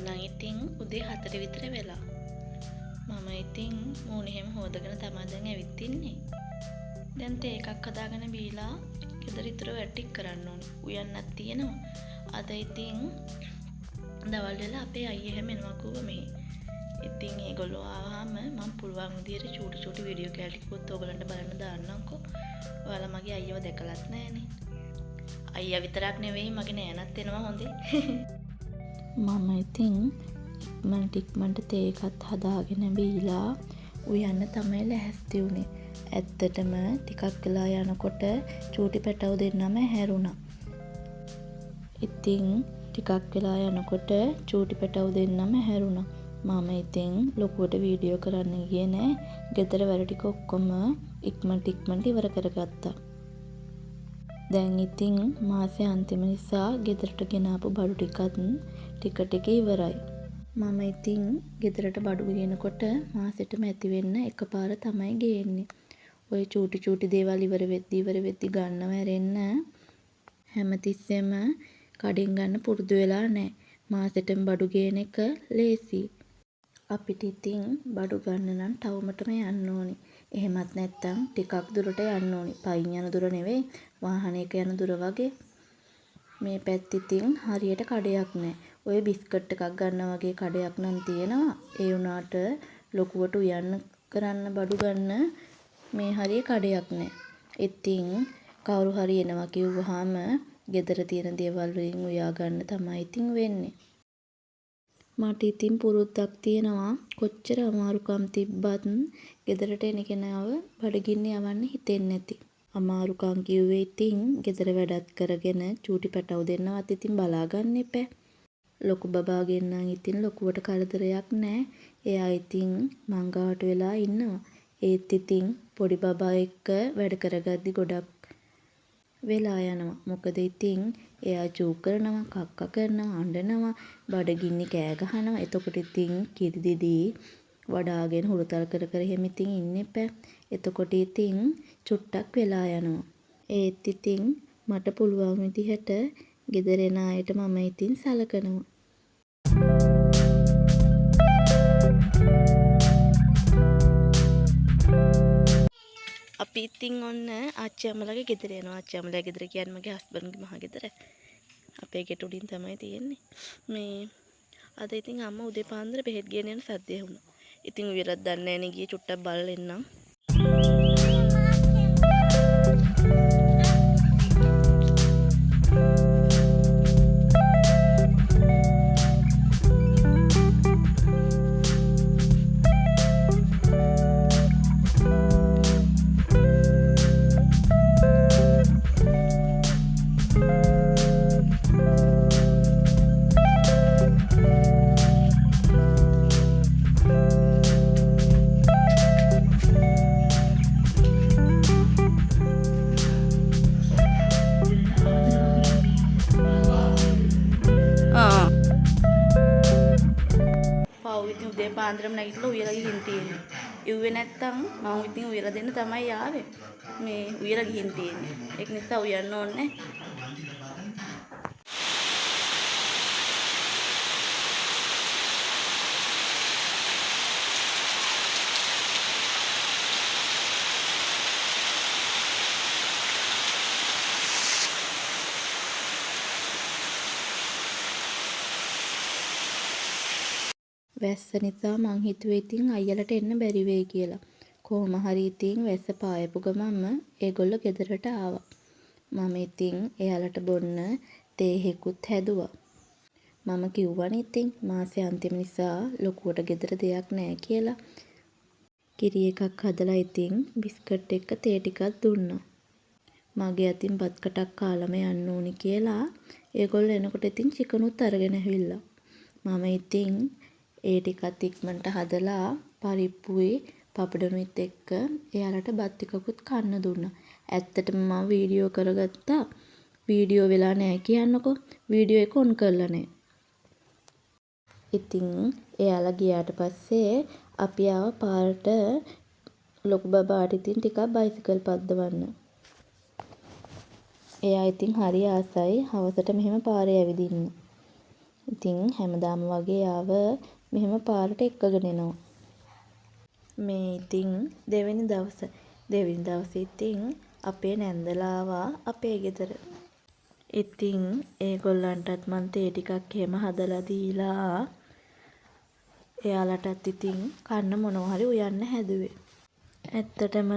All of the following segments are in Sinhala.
දැන් නම් ඉතින් උදේ 4 විතර වෙලා. මම ඉතින් මූණ එහෙම හොදගෙන තමයි දැන් ඇවිත් ඉන්නේ. දැන් තේ එකක් හදාගෙන බීලා ගෙදර ඉතුරු වැඩ ටික කරන්න ඕනේ. උයන්නත් තියෙනවා. අද ඉතින් දවල් වෙලා අපේ අයියා එහෙම එනවා කිව්වා මෙහි. ඉතින් ඒගොල්ලෝ ආවහම මම පුළුවන් විදියට චූටි චූටි වීඩියෝ කෑලි ටිකකුත් ඕගොල්ලන්ට බලන්න දාන්නම්කෝ. ඔයාලා මගේ අයියව දැකලත් නෑනේ. අයියා විතරක් නෙවෙයි මගේ නෑනත් එනවා හොඳේ. මම ඉතින් ඉක්මනට ඉක්මනට තේ එකත් හදාගෙන බීලා උයන්න තමයි ලැහැස්ති වුණේ. ඇත්තටම ටිකක් වෙලා යනකොට චූටි පැටව් දෙන්නම ඇහැරුණා. ඉතින් ටිකක් වෙලා යනකොට චූටි පැටව් දෙන්නම ඇහැරුණා. මම ඉතින් ලොකුවට වීඩියෝ කරන්න ගියේ නෑ. ගෙදර වැඩ ටික ඔක්කොම ඉක්මනට ඉක්මනට ඉවර කරගත්තා. දැන් ඉතින් මාසේ අන්තිම නිසා ගෙදරට ගෙනාපු බඩු ටිකත් ටික ටික ඉවරයි. මම ඉතින් ගෙදරට බඩු ගේනකොට මාසෙටම ඇති වෙන්න එකපාර තමයි ගේන්නේ. ඔය චූටි චූටි දේවල් ඉවර වෙද්දි ඉවර වෙද්දි ගන්නව ඇරෙන්න හැමතිස්සෙම කඩෙන් ගන්න පුරුදු වෙලා නෑ. මාසෙටම බඩු ගේන එක ලේසියි. අපිට ඉතින් බඩු ගන්න නම් ටවුමටම යන්න ඕනි. එහෙමත් නැත්තම් ටිකක් දුරට යන්න ඕනි. පයින් යන දුර නෙවෙයි, වාහනයක යන දුර වගේ. මේ පැත්තේ ඉතින් හරියට කඩයක් නෑ. ඔය බිස්කට් එකක් ගන්න වගේ කඩයක් නම් තියෙනවා. ඒ වුණාට ලොකුවට උයන්න කරන්න බඩු ගන්න මේ හරිය කඩයක් නෑ. ඉතින් කවුරු හරි එනවා කිව්වහම ගෙදර තියෙන දේවල් වලින් උයා ගන්න තමයි ඉතින් වෙන්නේ. මට ඉතින් පුරුද්දක් තියෙනවා කොච්චර අමාරුකම් තිබ්බත් ගෙදරට එන කෙනාව බඩගින්න යවන්න හිතෙන්නේ නැති. අමාරුකම් කිව්වේ ඉතින් ගෙදර වැඩත් කරගෙන චූටි පැටව් දෙන්නවත් ඉතින් බලා ගන්න එපෑ. ලොකු බබාගෙන් නම් ඉතින් ලොකුවට කරදරයක් නෑ. එයා ඉතින් මං ගාවට වෙලා ඉන්නවා. ඒත් ඉතින් පොඩි බබා එක්ක වැඩ කරගද්දි ගොඩක් වෙලා යනවා. මොකද ඉතින් එයා චූ කරනවා, කක්ක කරනවා, අඬනවා, බඩගින්නේ කෑ ගහනවා. එතකොට ඉතින් කිරි දිදී වඩාගෙන හුරතල් කර කර එහෙම ඉතින් ඉන්න එපෑ. එතකොට ඉතින් චුට්ටක් වෙලා යනවා. ඒත් ඉතින් මට පුළුවන් විදිහට ගෙදර එන අයට මම ඉතින් සලකනවා. අපි ඉතින් ඔන්න ආච්චි අම්මලාගේ ගෙදර යනවා. ආච්චි අම්මලාගේ ගෙදර කියන්නේ මගේ හස්බන්ඩ්ගේ මහ ගෙදර. අපේ ගෙට උඩින් තමයි තියෙන්නේ. මේ අද ඉතින් අම්මා උදේ පාන්දර බෙහෙත් ගේන යන සද්දය ඇහුණා. ඉතින් උයලත් දන්නේ නෑනේ ගියේ චුට්ටක් බලලා එන්නම්. පව් ඉතින් උදේ පාන්දරම නැගිටලා උයලා ගිහින් තියෙන්නේ. ඉව්වේ නැත්තම් මං ඉතින් උයලා දෙන්න තමයි ආවේ. මේ උයලා ගිහින් තියෙන්නේ. ඒක නිසා උයන්න ඕනේ. වැස්ස නිසා මං හිතුවේ ඉතින් අයියලට එන්න බැරි වෙයි කියලා. කොහොම හරි ඉතින් වැස්ස පායපු ගමන්ම ඒගොල්ලෝ ගෙදරට ආවා. මම ඉතින් එයාලට බොන්න තේ එකකුත් හැදුවා. මම කිව්වනේ ඉතින් මාසේ අන්තිම නිසා ලොකුවට ගෙදර දෙයක් නෑ කියලා. කිරි එකක් හදලා ඉතින් බිස්කට් එක්ක තේ ටිකක් දුන්නා. මගේ අතින් බත් කටක් කාලම යන්න ඕනි කියලා ඒගොල්ලෝ එනකොට ඉතින් චිකනුත් අරගෙන ඇවිල්ලා. මම ඉතින් ඒ ටිකත් ඉක්මනට හදලා පරිප්පුයි පපඩමුත් එක්ක එයාලට බත් ටිකකුත් කන්න දුන්නා. ඇත්තටම මම වීඩියෝ කරගත්තා. වීඩියෝ වෙලා නෑ කියන්නකෝ. වීඩියෝ එක ඔන් කරලා නෑ. ඉතින් එයාලා ගියාට පස්සේ අපි ආව පාරට ලොකු බබාට ඉතින් ටිකක් බයිසිකල් පද්දවන්න. එයා ඉතින් හරි ආසයි හවසට මෙහෙම පාරේ ඇවිදින්න. ඉතින් හැමදාම වගේ එයාව මෙහෙම පාරට එක්කගෙන එනවා. මේ ඉතින් දෙවෙනි දවස. දෙවෙනි දවසේ ඉතින් අපේ නැන්දලා ආවා අපේ ගෙදර. ඉතින් ඒගොල්ලන්ටත් මං තේ ටිකක් එහෙම හදලා දීලා එයාලටත් ඉතින් කන්න මොනවා හරි උයන්න හැදුවේ. ඇත්තටම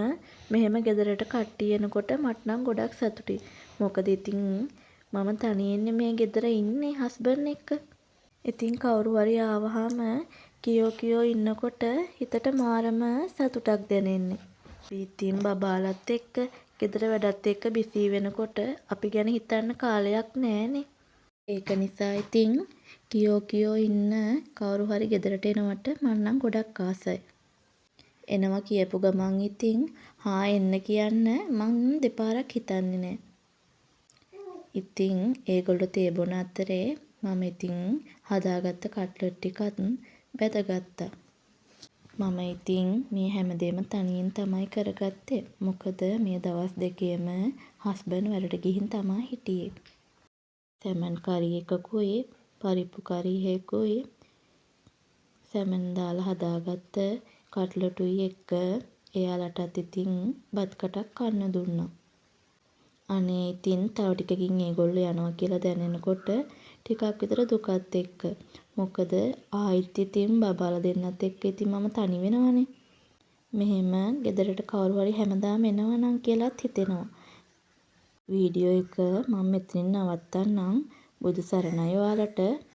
මෙහෙම ගෙදරට කට්ටිය එනකොට මට නම් ගොඩක් සතුටුයි. මොකද ඉතින් මම තනියෙන්නේ මේ ගෙදර ඉන්නේ හස්බන්ඩ් එක්ක. ඉතින් කවුරු හරි ආවහම කියෝ කියෝ ඉන්නකොට හිතට මාරම සතුටක් දැනෙන්නේ. අපි ඉතින් බබාලත් එක්ක ගෙදර වැඩත් එක්ක බිසී වෙනකොට අපි ගැන හිතන්න කාලයක් නෑනේ. ඒක නිසා ඉතින් කියෝ කියෝ ඉන්න කවුරු හරි ගෙදරට එනවට මං නම් ගොඩක් ආසයි. එනවා කියපු ගමන් ඉතින් හා එන්න කියන්න මං දෙපාරක් හිතන්නේ නෑ. ඉතින් ඒගොල්ලෝ තේ බොන අතරේ මම ඉතින් හදාගත්ත කට්ලට් ටිකත් බැදගත්තා. මම ඉතින් මේ හැමදේම තනියෙන් තමයි කරගත්තේ. මොකද මේ දවස් දෙකේම හස්බන්ඩ් වැඩට ගිහින් තමා හිටියේ. සැමන් කරි එකකුයි පරිප්පු කරි එකකුයි සැමන් දාලා හදාගත්ත කට්ලටුයි එක්ක එයාලටත් ඉතින් බත් කටක් කන්න දුන්නා. අනේ ඉතින් තව ටිකකින් ඒගොල්ලෝ යනවා කියලා දැනෙනකොට ටිකක් විතර දුකත් එක්ක. මොකද ආයිත් ඉතින් බබාලා දෙන්නත් එක්ක ඉතින් මම තනි වෙනවනේ. මෙහෙම ගෙදරට කවුරු හරි හැමදාම එනවා නම් කියලාත් හිතෙනවා. වීඩියෝ එක මම මෙතනින් නවත්තන්නම්. බුදු සරණයි ඔයාලට.